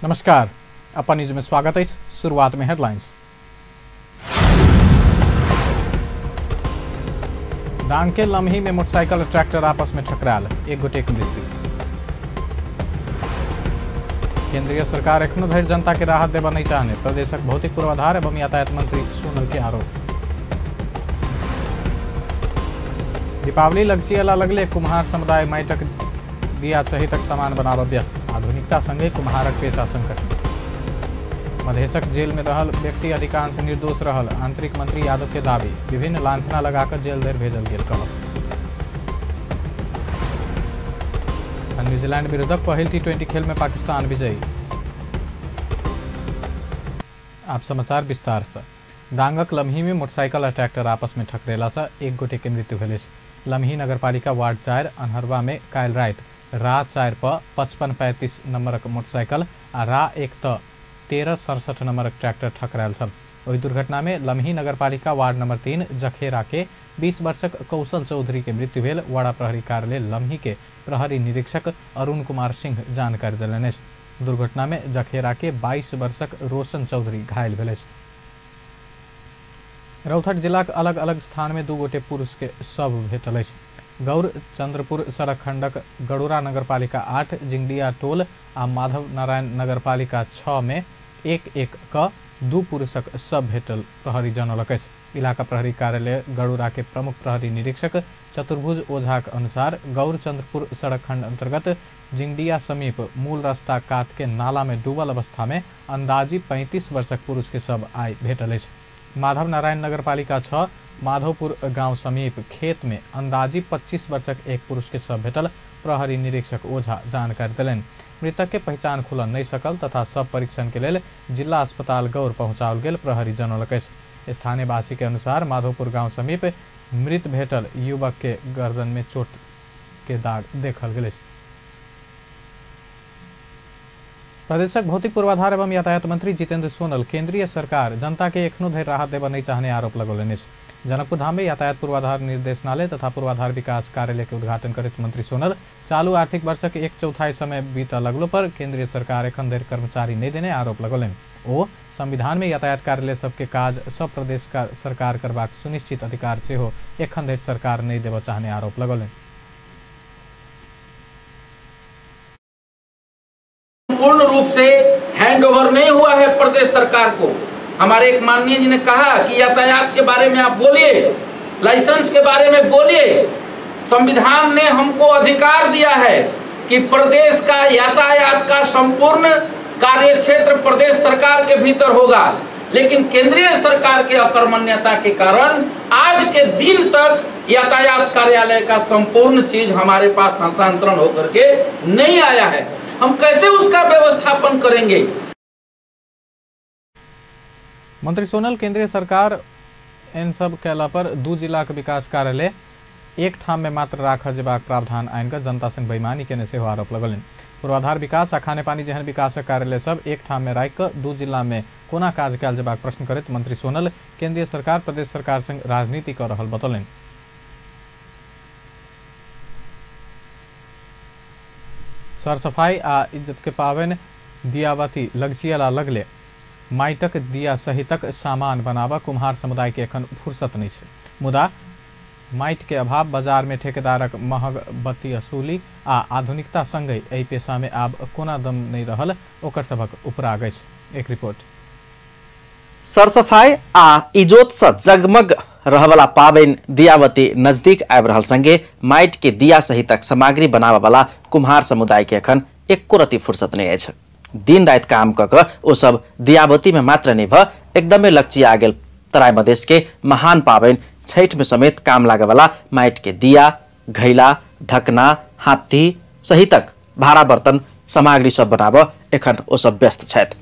नमस्कार, अपन न्यूज में स्वागत है। शुरुआत में हेडलाइंस। डांग के लमही में मोटरसाइकिल और ट्रैक्टर आपस में ठकराल, एक गोटे के मृत्यु। केंद्रीय सरकार एखनो धरि जनता के राहत देबा नहीं चाहने, प्रदेशक भौतिक पूर्वाधार एवं यातायात मंत्री सोनल के आरोप। दीपावली लगचियला लगले कुम्हार समुदाय माटिक दिया सहितक सामान बनाबऽ व्यस्त, आधुनिकता संगे कुम्हारक पेशा संकट में। मधेशक जेल में रहल व्यक्ति अधिकांश निर्दोष रहल, आंतरिक मंत्री यादव के दावी, विभिन्न लांछना लगाकर जेल धरि भेजल गेल कहब। न्यूजीलैंड विरुद्धक पहिल T20 खेल में पाकिस्तान विजयी। आप समाचार विस्तार से। डांगक लमही में मोटरसाइकिल आ ट्रैक्टर आपस में ठकरेला से एक गोटे के मृत्यु भेल। लमही नगरपालिका वार्ड 4 अनहरवा में काल्हि राति रा 4 पर 5535 नंबरक मोटरसाइकिल आ रा 1 त 1367 नंबरक ट्रैक्टर ठकरायल छल। ओहि दुर्घटना में लमही नगरपालिका वार्ड नंबर 3 जखेरा के 20 वर्षक कौशल चौधरी के मृत्यु भेल। वड़ा प्रहरी कार्यालय लमही के प्रहरी निरीक्षक अरुण कुमार सिंह जानकारी देलनि अछि। दुर्घटना में जखेरा के 22 वर्षक रोशन चौधरी घायल भेल अछि। रौतहट जिलाक अलग अलग स्थान में 2 गोटे पुरुष के शव भेटल अछि। गौर चंद्रपुर सड़क खंडक गड़ोरा नगरपालिका 8 जिंगडिया टोल आ माधव नारायण नगरपालिका 6 में एक एक क 2 पुरुषक शव भेटल प्रहरी जनौलक अछि। इलाका प्रहरी कार्यालय गड़ोरा के प्रमुख प्रहरी निरीक्षक चतुर्भुज ओझाक अनुसार गौर चंद्रपुर सड़क खंड अंतर्गत जिंगडिया समीप मूल रास्ता कात के नाला में डूबल अवस्था में अंदाजी 35 वर्षक पुरुष के शव आइ भेटल अछि। माधव नारायण नगरपालिका 6 माधवपुर गांव समीप खेत में अंदाजी 25 वर्षक एक पुरुष के शव भेटल प्रहरी निरीक्षक ओझा जानकारी देलनि। मृतक के पहचान खुलल नहीं सकल तथा शव परीक्षण के लेल जिला अस्पताल गौर पहुंचाओल गेल प्रहरी जनौलक अछि। स्थानीयवासी के अनुसार माधवपुर गांव समीप मृत भेटल युवक के गर्दन में चोट के दाग देखल गेल अछि। प्रदेशक भौतिक पूर्वाधार एवं यातायात मंत्री जितेंद्र सोनल केंद्रीय सरकार जनता के एखनो धरि राहत देबऽ नहीं चाहने आरोप लगौलनि अछि। जनकपुर धाम में यातायात पूर्वाधार निर्देशनालय तथा पूर्वाधार विकास कार्यालय के उद्घाटन करैत मंत्री सोनल चालू आर्थिक वर्षक 1/4 समय बीतऽ लगलो पर केंद्रीय सरकार एखन धरि कर्मचारी नहीं देने आरोप लगौलनि। ओ संविधान में यातायात कार्यालय सबके काज सब प्रदेश सरकार करबाक सुनिश्चित अधिकार सेहो एखन धरि सरकार नहीं देबऽ चाहने आरोप लगौलनि। पूर्ण रूप से हैंड ओवर नहीं हुआ है प्रदेश सरकार को। हमारे एक माननीय जी ने कहा कि यातायात के बारे में आप बोलिए, लाइसेंस के बारे में बोलिए। संविधान ने हमको अधिकार दिया है कि प्रदेश का यातायात का संपूर्ण कार्य क्षेत्र प्रदेश सरकार के भीतर होगा, लेकिन केंद्रीय सरकार के अकर्मण्यता के कारण आज के दिन तक यातायात कार्यालय का संपूर्ण चीज हमारे पास हस्तांतरण होकर के नहीं आया है। हम कैसे उसका व्यवस्थापन करेंगे? मंत्री सोनल केंद्रीय सरकार इन सब कैला पर 2 जिला के विकास कार्यालय एक ठाम में मात्र राखल जेबाक प्रावधान आनि कऽ जनता संग बेईमानी केने सेहो आरोप लगौलनि। पूर्वाधार विकास आ खानेपानी जेहन विकासक कार्यालय सब एक ठाम में राखि कऽ 2 जिला में कोना काज कयल जेबाक प्रश्न करैत मंत्री सोनल केंद्रीय सरकार प्रदेश सरकार संग राजनीति कऽ रहल बतौलनि। सरसफाई आ इज्जत के पावन दियावती लगचियला लगले माटिक दिया सहितक सामान बनाबऽ कुम्हार समुदाय के एखन फुर्सत नहीं छै। मुदा माटि के अभाव, बाजार में ठेकेदारक महग बत्ती असूली आ आधुनिकता संगे एहि पेशा में आब कोना दम नहीं रहल ओकर सभक उपराग अछि। एक रिपोर्ट। सरसफाई आ इजोत से जगमग रहवला पाबनि दियावती नजदीक आबि रहल संगे माटि के दिया सहितक सामग्री बनाबऽ वाला कुम्हार समुदाय के एखन एको रति फुर्सत नहीं अछि। दिन राति काम कऽ कऽ ओ सब दियावती में मात्र नहीं भ एकदमै लक्चिया गेल तराई मधेश के महान पाबनि छठि में समेत काम लागे वाला माटि के दिया, घैला, ढकना, हाथी सहितक भाड़ा बर्तन सामग्री सब बनाबऽ एखन ओ सब व्यस्त छथि।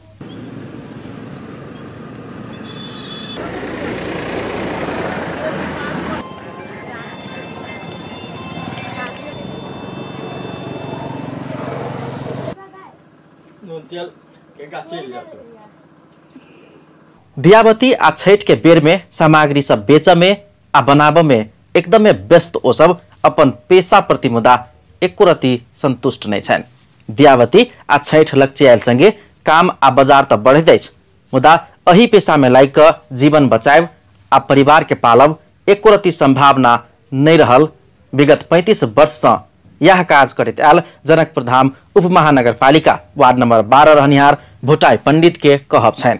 दियावती आ छठि के बेर में सामग्री सब बेचऽ में आ बनाबऽ में एकदमै व्यस्त ओ सब अपन पेशा प्रति मुदा एको रति संतुष्ट नहीं छनि। दियावती आ छठि लगचियायल संगे काम आ बाजार तऽ बढ़ैत अछि, मुदा एहि पेशा में लागि कऽ जीवन बचायब आ परिवार के पालब एको रति संभावना नहीं रहल। विगत 35 वर्ष से यह काज करैत आयल जनकपुर धाम उप महानगरपालिका वार्ड नंबर 12 रहनिहार भोटाई पंडित के कहब छनि।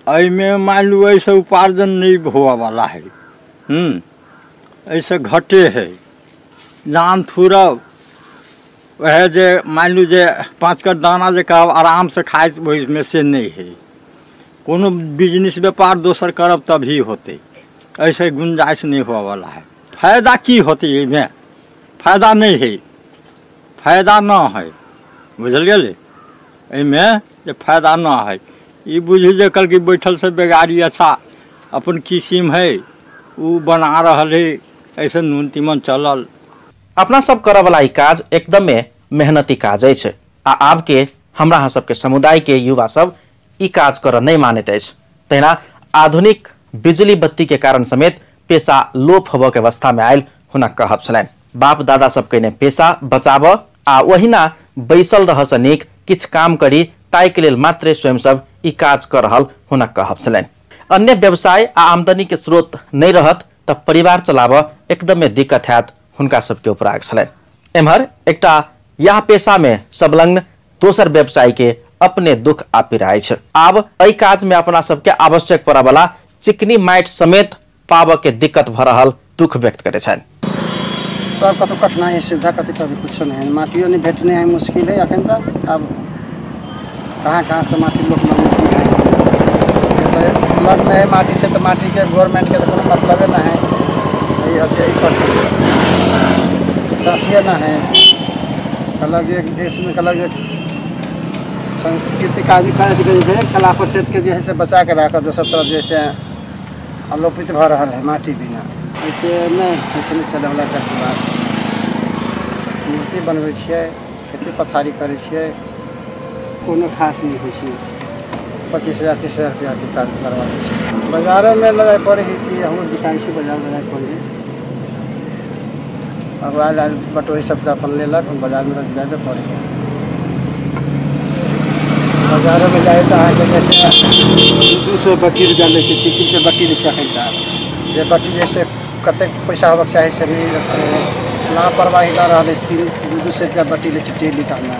एहिमे मान लू एहिसँ उपार्जन नहीं होवऽवाला है, एहिसँ घटे है। नाम थुरब वह जे मान लू जे 5 कर दाना जे कहब आराम से खाए ओहिमे से नहीं है। कोनो बिजनेस व्यापार दोसर करब तभी होते, ऐसे गुंजाइश नहीं होवऽवाला है। फायदा की होते एहिमे? फायदा नहीं है, फायदा न है, बुझल गेलै? एहिमे जे फायदा न है। ई बुझू जे कल की बैठल से बेगारी अच्छा अपन किसिम है उ बना रहल है, ऐसे नून तीमन चलल। अपना सब करऽवला ई काज एकदमे मेहनती काज अछि आ आब के हमरा अहाँ सबके समुदाय के युवा सब ई काज करऽ नहीं मानैत अछि। तहिना आधुनिक बिजली बत्ती के कारण समेत पेशा लोप होबऽ के अवस्था में आयल हुनक कहब छलनि। बाप दादा सब कने पेशा बचाबऽ आ ओहिना बैसल रहऽ से नीक किछु काम करी ताहि के लेल मात्रे स्वयं सब ई काज कर रहल हुनक कहब छलनि। अन्य व्यवसाय आ आमदनी के स्रोत नहीं रहत तऽ परिवार चलाबऽ एकदमे दिक्कत हैत हुनका सबके उपराग छलनि। एम्हर एकटा यह पेशा में संलग्न दोसर व्यवसाय के अपने दुख आ पीड़ा अछि। आब एहि काज में अपना सबके आवश्यक पड़ऽवला चिकनी माटि समेत पाबऽ के दिक्कत भऽ रहल दुख व्यक्त करै छनि। सब कतौ कठिनाई है, सुविधा कतौ कभी कुछ नहीं है, माटियो नहीं भेटने है, मुश्किल है अखन तक। अब कहाँ कहाँ से माटी लोग लग में है माटी से, तो माटी के गवर्नमेंट के तो कोनो मतलब ना है, चाषिए ना है। कहलक जे देश में कहलक जे संस्कृति काज जैसे कला परिषद के जे है से बचा के राखऽ, दोसर तरफ जैसे अलोपित भऽ रहल है माटी बिना। ऐसे नहीं, ऐसे नहीं चलैवला बात। मूर्ति बनबै छियै, खेती पथारी करै छियै, कोनो खास नहीं होइ छै। 25,000 30,000 रुपैआके काज करबाबै छै। बाजारोमे लऽ जाय पड़ै है कि हमरो दुकान छै, बाजार लऽ जाय पड़ै है। अब आयल आयल बटोही सबके अपन लेलक, बाजारमे लऽ जायबे पड़ै है। बाजारोमे जाइ तऽ अहाँके जैसे 200 बट्टी रुपैआ लै छै, 300 बट्टी लै छै एखन तक। जे बट्टी जैसे कतेक पैसा होबक चाही से नहीं लापरवाही लऽ रहल है, 300-200 रुपैआ बट्टी लै छै डेली काममे।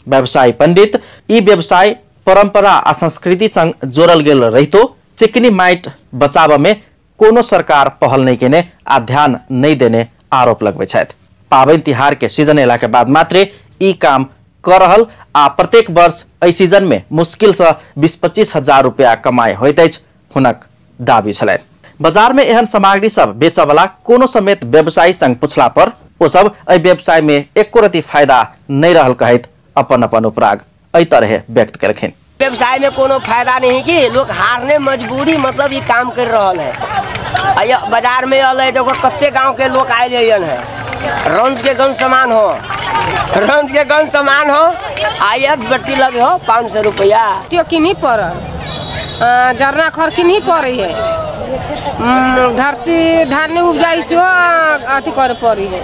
व्यवसायी पंडित ई व्यवसाय परंपरा आ संस्कृति संग जोड़ल गेल रहितो चिकनी माटि बचाबऽ में कोनो सरकार पहल नहीं केने आ ध्यान नहीं देने आरोप लगबै छथि। पाबनि तिहार के सीजन एला के बाद मात्रे ई काम कर रहल आ प्रत्येक वर्ष एहि सीजन में मुश्किल से 20-25 हजार रुपया कमाई होइत अछि हुनक दावी छलनि। बाजार में एहन सामग्री सब बेचऽवला कोनो समेत व्यवसायी संग पुछला पर ओ सब एहि व्यवसाय में एको रति फायदा नहीं रहल कहैत अपन अपन उपराग एहि तरह व्यक्त केलखिन। व्यवसाय में कोनो फायदा नहीं कि लोग हारने मजबूरी मतलब ये काम कर रहल है। बाजार में अल देखो कते गांव के लोग आयल है, रंज के गंज सामान हो, रंज के गंज सामान हो, आइए बट्टी लगे हो 500 रुपया। किन्हीं पड़ल जरना खर किन्हीं पड़े है, धरती धान उपजाई से अथी करे पड़ी है।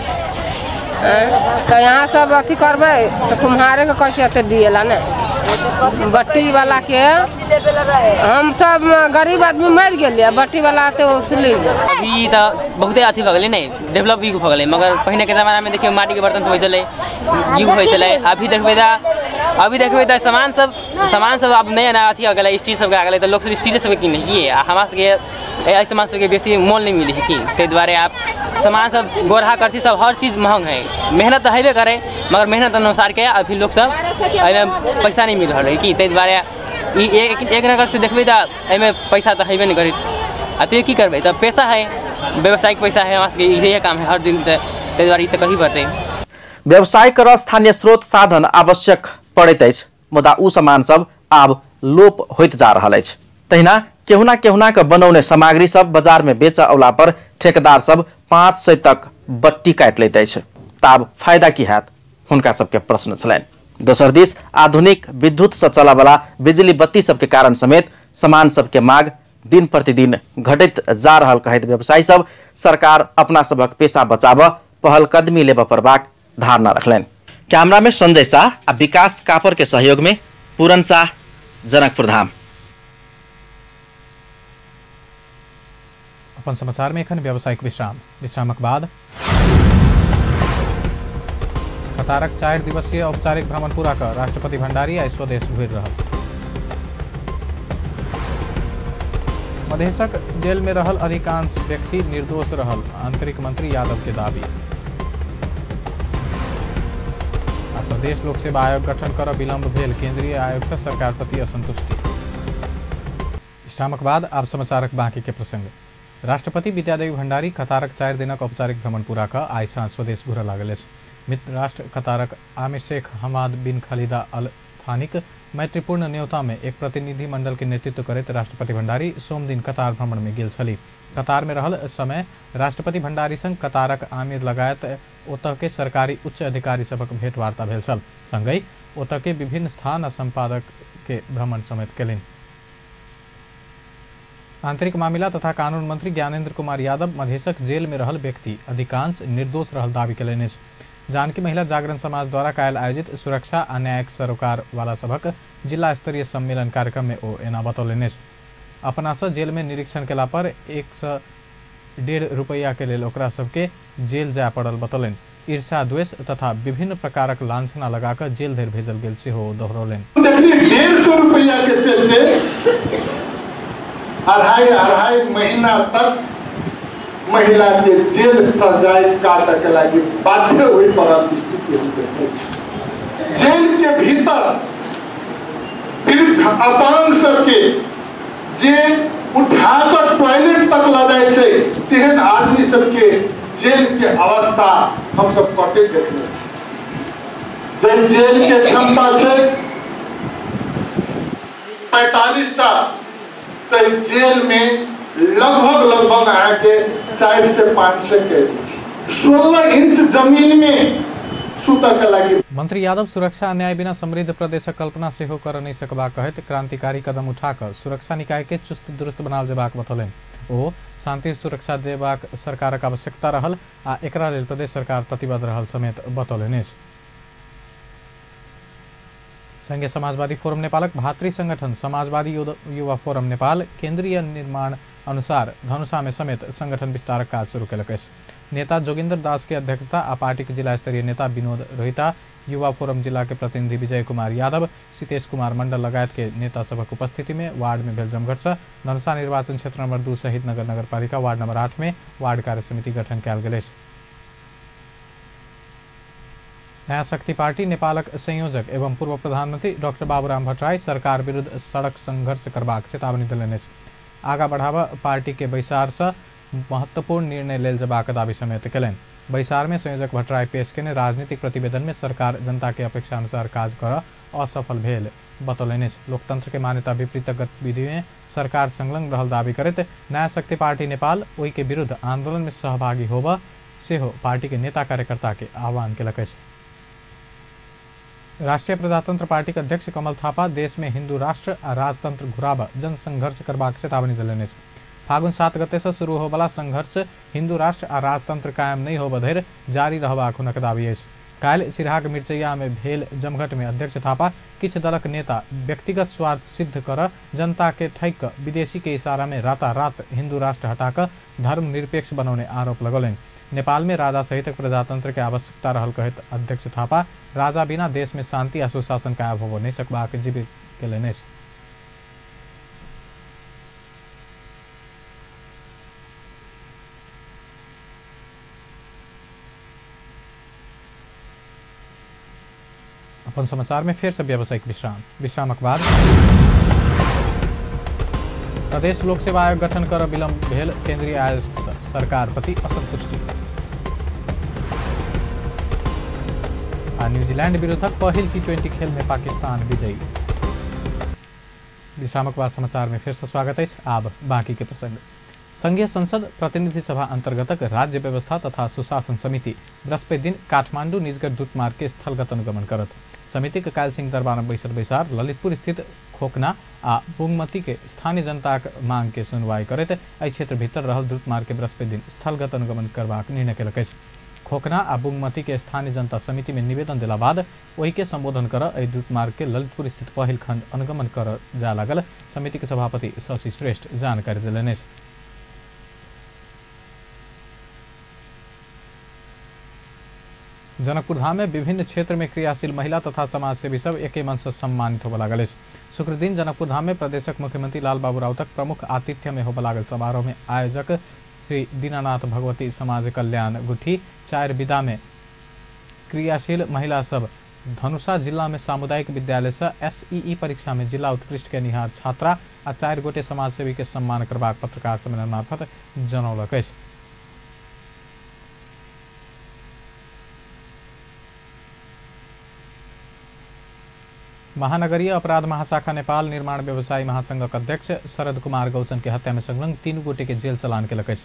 तो यहाँ सब अथी करबै तो कुम्हारे के कैसे अथी दिएला ने बट्टी वाला के। हम सब गरीब आदमी मर गेलियै, बट्टी वाला तो वसूली। अभी तो बहुते अथी भऽ गेलै ने, डेवलप युग भऽ गेलै। मगर पहिने के जमाना में देखियौ माटी के बर्तन होइ छलै, युग होइ छलै। अभी देखबै तऽ सामान सब आब नया नया अथी आ गेलै, स्टील सबके आ गेलै, तऽ लोक सब स्टीले सबके किनै की। आ हमरा सबके एहि सामान सबके बेसी मोल नहीं मिलै है की, ताहि दुआरे आप सामान सब गोरहा करसी सब हर चीज़ महंग है। मेहनत तो हेबे करे, मगर मेहनत अनुसार के अभी लोग सब एहिमे पैसा नहीं मिल रहा है की, ताहि दुआरे ई एक नगर से देखबै तऽ एहिमे पैसा तऽ हेबे नहीं करे। आ तो की करबै, तऽ पैसा है, व्यवसायिक पैसा है, हमरा सबके इहे काम है हर दिन, ताहि दुआरे ई सब कही पड़तै। व्यवसाय कर स्थानीय स्रोत साधन आवश्यक पड़ैत अछि, मुदा उ सामान सब आब लोप होइत जा रहल अछि। तहिना केहुना केहुना के बनौने सामग्री सब बाजार में बेचऽ अवला पर ठेकेदार सब 500 तक बट्टी काटि लैत अछि, तब फायदा की हैत हुनका सबके प्रश्न छलनि। दोसर दिस आधुनिक विद्युत से चलऽवला बिजली बत्ती सबके कारण समेत सामान सबके मांग दिन प्रतिदिन घटैत जा रहल कहैत व्यवसायी सब सरकार अपना सबक पेशा बचाबऽ पहल कदमी लेबऽ पड़बाक धारणा रखलनि। कैमरा में संजय शाह आ विकास कापर के सहयोग में पूरन शाह, जनकपुर धाम। अपन समाचार में एखन व्यावसायिक विश्राम। विश्रामक बाद कतारक 4 दिवसीय औपचारिक भ्रमण पूरा कर राष्ट्रपति भंडारी आइ स्वदेश घुरि रहल। मधेशक जेल में रहल अधिकांश व्यक्ति निर्दोष रहल, आंतरिक मंत्री यादव के दावी। आ प्रदेश लोक सेवा आयोग गठन कर विलंब भेल, केंद्रीय आयोग से सरकार प्रति असंतुष्टि। विश्रामक बाद आब समाचारक बाकी के प्रसंग। राष्ट्रपति विद्यादेवी भंडारी कतारक 4 दिनक औपचारिक भ्रमण पूरा क आइ साँझ स्वदेश घुरऽ लागल अछि। मित्र राष्ट्र कतारक आमिर शेख हमाद बिन खलीदा अल थानिक मैत्रीपूर्ण न्योता में एक प्रतिनिधि मंडल के नेतृत्व करैत राष्ट्रपति भंडारी सोमदिन कतार भ्रमण में गेल छली। कतार में रहल समय राष्ट्रपति भंडारी संग कतारक आमिर लगायत ओतह के सरकारी उच्च अधिकारी सभक भेंटवार्ता भेल छल। संगहि ओतह के विभिन्न स्थान आ संपादक के भ्रमण समेत केलनि। आंतरिक मामिला तथा कानून मंत्री ज्ञानेन्द्र कुमार यादव मधेशक जेल में रहल व्यक्ति अधिकांश निर्दोष रहल दावी केलनि अछि। जानकी महिला जागरण समाज द्वारा काल्हि आयोजित सुरक्षा आ न्यायिक सरोकार वाला सभक जिला स्तरीय सम्मेलन कार्यक्रम में ओ एना बतौलनि अछि। अपनासँ जेल में निरीक्षण केला पर 1.5 रुपैया के लेल ओकरा सबके जेल जाय पड़ल बतौलनि। ईर्ष्या द्वेष तथा विभिन्न प्रकारक लांछना लगाकर जेल धरि भेजल गेल सेहो दोहरौलनि। 150 रुपैया के चलते अढ़ाई महीना तक महिला के जेल सजाए काटे के लागि बाध्य होई पड़ल स्थिति हम देखै छी। जेल के भीतर वृद्ध अपांग सबके जे उठा कऽ टॉयलेट तक लऽ जाइ छै तेहन आदमी सबके जेल के अवस्था हम सब कते देखने छी। जब जेल के क्षमता छै 45 टा, तो जेल में लगभग लगभग अहाँके 400 से 500 कैदी छै। 16 इंच जमीन में सुतऽ के लागि। मंत्री यादव सुरक्षा न्याय बिना समृद्ध प्रदेशक कल्पना सेहो कर नहि सकबाक कहैत क्रांतिकारी कदम उठाकऽ सुरक्षा निकाय के चुस्त दुरुस्त बनाओल जेबाक बतौलनि। ओ शांति सुरक्षा देबाक सरकारक आवश्यकता रहल आ एकरा लेल प्रदेश सरकार प्रतिबद्ध रहल समेत बतौलनि अछि। संघीय समाजवादी फोरम नेपालक भातृ संगठन समाजवादी युवा फोरम नेपाल केंद्रीय निर्माण अनुसार धनुषा में समेत संगठन विस्तारक काज शुरू केलक अछि। नेता जोगिंद्र दास के अध्यक्षता आ पार्टी के जिला स्तरीय नेता विनोद रोहिता, युवा फोरम जिला के प्रतिनिधि विजय कुमार यादव, सीतेश कुमार मंडल लगायत के नेता सभक उपस्थिति में वार्ड में भेल जमघट से धनुषा निर्वाचन क्षेत्र नंबर 2 शहीद नगर नगरपालिका वार्ड नंबर 8 में वार्ड कार्य समिति गठन कयल गेल अछि। नया शक्ति पार्टी नेपालक संयोजक एवं पूर्व प्रधानमंत्री डॉक्टर बाबूराम भट्टराई सरकार विरुद्ध सड़क संघर्ष करबाक चेतावनी देलनि अछि। आगा बढ़ावा पार्टी के बैसार से महत्वपूर्ण निर्णय लेल जेबाक दावी समेत केलनि। बैसार में संयोजक भट्टराई पेश केने राजनीतिक प्रतिवेदन में सरकार जनता के अपेक्षा अनुसार काज कर असफल भेल बतौलनि अछि। लोकतंत्र के मान्यता विपरीत गतिविधि में सरकार संलग्न रहल दावी करैत नया शक्ति पार्टी नेपाल ओहि के विरुद्ध आंदोलन में सहभागी होबऽ सेहो पार्टी के नेता कार्यकर्ता के आह्वान केलक अछि। राष्ट्रीय प्रजातंत्र पार्टी के अध्यक्ष कमल थापा देश में हिंदू राष्ट्र आ राजतंत्र घुराबऽ जनसंघर्ष करबाक चेतावनी देलनि अछि। फागुन 7 गते से शुरू होबला संघर्ष हिंदू राष्ट्र आ राजतंत्र कायम नहीं होबऽ धरि जारी रहबाक हुनक दावी अछि। काल्हि सिरहाक मिर्चैया में भेल जमघट में अध्यक्ष थापा किछु दलक नेता व्यक्तिगत स्वार्थ सिद्ध कर जनता के ठकि कऽ विदेशी के इशारा में रातारात हिंदू राष्ट्र हटाकऽ धर्मनिरपेक्ष बनौने आरोप लगौलनि। नेपाल में राजा सहितक प्रजातंत्र के आवश्यकता रहल कहैत अध्यक्ष थापा राजा बिना देश में शांति आ सुशासन कायम होबऽ नहि सकबाक जिकिर केलनि अछि। अपन समाचार में फिर से व्यावसायिक विश्राम। विश्रामक बाद प्रदेश लोक सेवा आयोग गठन कर विलंब भेल, केंद्रीय आयोग सरकार प्रति असंतुष्टि। आ न्यूजीलैंड विरुद्धक पहिल T20 खेल में पाकिस्तान विजयी। विश्रामक बाद समाचार में फिर से स्वागत अछि। आब बाकी के प्रसंग। संघीय संसद प्रतिनिधि सभा अंतर्गतक राज्य व्यवस्था तथा सुशासन समिति बृहस्पति दिन काठमांडू निजगढ़ दूतमार्ग के स्थलगत अनुगमन करत। समिति के काल्हि सिंह दरबार में बैसल बैसार ललितपुर स्थित खोकना आ बुंगमती के स्थानीय जनताक मांग के सुनवाई करैत एहि क्षेत्र भीतर रहल द्रुतमार्ग के बृहस्पति दिन स्थलगत अनुगमन करबाक निर्णय केलक अछि। खोकना आ बुंगमती के स्थानीय जनता समिति में निवेदन देला बाद ओहि के संबोधन कर एहि द्रुत मार्ग के ललितपुर स्थित पहिल खंड अनुगमन कर जा लागल समिति के सभापति शशि श्रेष्ठ जानकारी देलनि। जनकपुर धाम में विभिन्न क्षेत्र में क्रियाशील महिला तथा समाजसेवी सब एके मंच से सम्मानित होबय लागल अछि। शुक्रदिन जनकपुर धाम में प्रदेशक मुख्यमंत्री लाल बाबू राउतक प्रमुख आतिथ्य में होबय लागल समारोह में आयोजक श्री दीनानाथ भगवती समाज कल्याण गुठी 4 विधा में क्रियाशील महिला सब धनुषा जिला में सामुदायिक विद्यालय से एसईई परीक्षा में जिला उत्कृष्ट के निहार छात्रा आ 4 गोटे समाजसेवी के सम्मान करबाक पत्रकार सम्मेलन मार्फत जनौलक अछि। महानगरीय अपराध महाशाखा नेपाल निर्माण व्यवसायी महासंघक अध्यक्ष शरद कुमार गौचन के हत्या में संलग्न 3 गोटे के जेल चलान केलक अछि।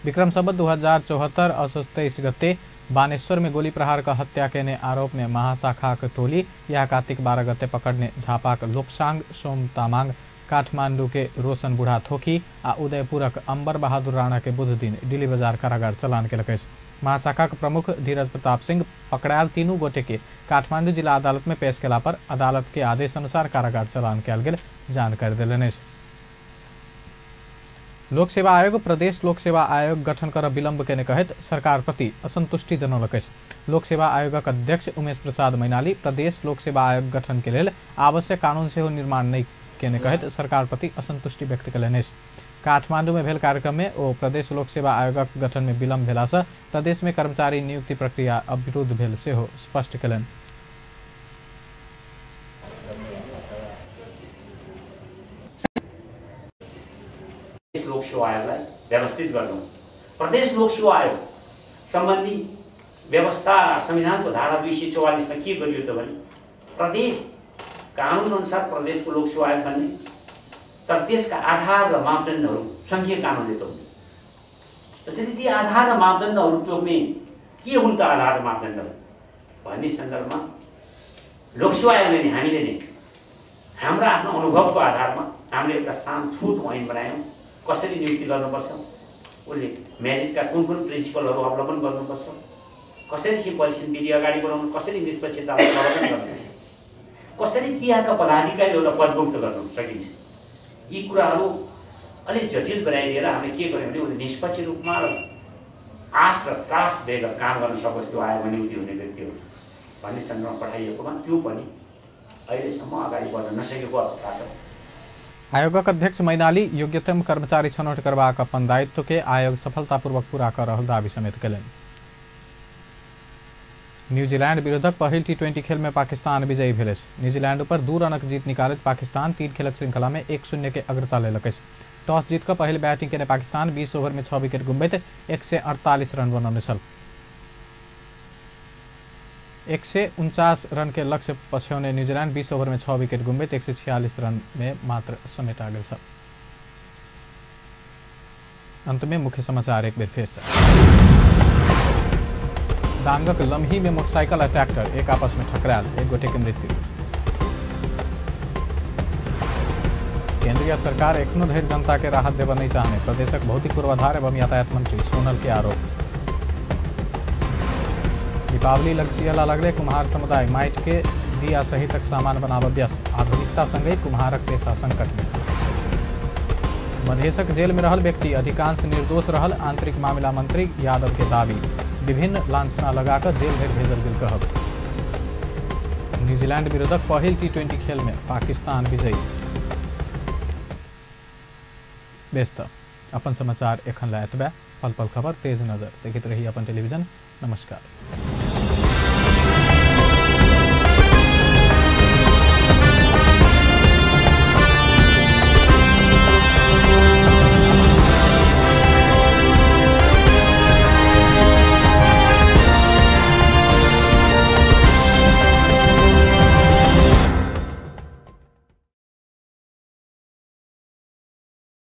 विक्रम संवत 2074 असोज 23 गते बानेश्वर में गोली प्रहार का हत्या केने आरोप में महाशाखाक टोली यह कार्तिक 12 गते पकड़ने झापाक लोपसांग सोम तामांग काठमांडू के रोशन बुढ़ा थोकी आ उदयपुरक अंबर बहादुर राणा के बुध दिन दिल्ली बाजार कारागार चलान केलक अछि। महाशाखाक प्रमुख धीरज प्रताप सिंह पकड़ायल 3 गोटे के काठमांडू जिला अदालत में पेश केला पर अदालत के आदेश अनुसार कारागार चलान कयल गेल जानकारी देलनि अछि। लोक सेवा आयोग प्रदेश लोक सेवा आयोग गठन कर विलंब केने कहैत सरकार प्रति असंतुष्टि जनौलक अछि। लोक सेवा आयोगक अध्यक्ष उमेश प्रसाद मैनाली प्रदेश लोक सेवा आयोग गठन के लेल आवश्यक कानून सेहो निर्माण नहि केने कहैत सरकार प्रति असंतुष्टि व्यक्त कयलनि अछि। काठमांडू में भेल कार्यक्रम में ओ प्रदेश लोक सेवा आयोगक गठन में विलंब भेला से प्रदेश में कर्मचारी नियुक्ति प्रक्रिया अवरुद्ध भेल सेहो स्पष्ट कयलनि। लोक सेवा आयोगलाई व्यवस्थित गर्नु, प्रदेश लोक सेवा आयोग सम्बन्धी व्यवस्था संविधानको धारा 244 मा के गरियो त भने प्रदेश कानुन अनुसार प्रदेशको लोक सेवा आयोग बन्ने, तर त्यसका आधार र मापदण्डहरू सङ्घीय कानुनले तोक्ने। त्यसैले ती आधार र मापदण्डहरू तोक्ने के हुन् त आधार र मापदण्डहरू भन्ने सन्दर्भमा लोक सेवा आयोगले नै हामीले नै हाम्रो आफ्नो अनुभवको आधारमा हामीले एउटा सानो छोटो ऐन बनायौँ। कसरी नियुक्ति गर्नुपर्छ, उसले मेरिटका कुन कुन प्रिन्सिपलहरू अवलम्बन गर्नुपर्छ, कसरी चाहिँ परीक्षण विधि अगाडि बढाउनु, कसरी निष्पक्षतालाई अवलम्बन गर्नुपर्छ, कसरी त्यहाँका पदाधिकारीहरूलाई पदमुक्त गर्न सकिन्छ, यी कुराहरू अलिक जटिल बनाइदिएर हामीले के गर्यौँ भने उसले निष्पक्ष रूपमा र आश र त्रास बेगर काम गर्न सकोस् त्यो आयोगमा नियुक्ति हुने व्यक्तिहरू भन्ने सन्दर्भमा पठाइएकोमा त्यो पनि अहिलेसम्म अगाडि बढ्न नसकेको अवस्था छ। आयोगक अध्यक्ष मैनाली योग्यतम कर्मचारी छनौट करबाक अपन दायित्व के आयोग सफलतापूर्वक पूरा कर रहल दावी समेत कयलनि। न्यूजीलैंड विरुद्धक पहिल टी20 खेल में पाकिस्तान विजयी भेल अछि। न्यूजीलैंड पर 2 रनक जीत निकालैत पाकिस्तान 3 खेलक श्रृंखला में 1-0 के अग्रता लेलक अछि। टॉस जीत कऽ पहिल बैटिंग केने पाकिस्तान 20 ओवर में 6 विकेट गुमबैत 148 रन बनौने छल। 149 रन के लक्ष्य पछ्यौने न्यूजीलैंड 20 ओवर में 6 विकेट गुमबैत 146 रन में मात्र समेटा गेल छल। अंत में मुख्य समाचार एक बेर फेर से। दांगक लम्ही में मोटरसाइकिल आ ट्रैक्टर एक आपस में ठकरायल, एक गोटे के मृत्यु। केंद्रीय सरकार एखनो धरि जनता के राहत देबय नहीं चाहने, प्रदेशक भौतिक पूर्वाधार एवं यातायात मंत्री सोनल के आरोप। दीपावली लगचियला लगले कुम्हार समुदाय माटि के दिया सहितक सामान बनाबऽ व्यस्त, आधुनिकता संगहि कुम्हारक पेशा संकट में। मधेशक जेल में रहल व्यक्ति अधिकांश निर्दोष रहल, आंतरिक मामिला मंत्री यादव के दावी, विभिन्न लांछना लगाकर जेल धरि भेजल गेल कहब। न्यूजीलैंड विरुद्धक पहिल टी20 खेल में पाकिस्तान विजयी। बेस त अपन समाचार एखन ला एतबे। पल पल खबर तेज नजर देखैत रही अपन टेलीविजन। नमस्कार।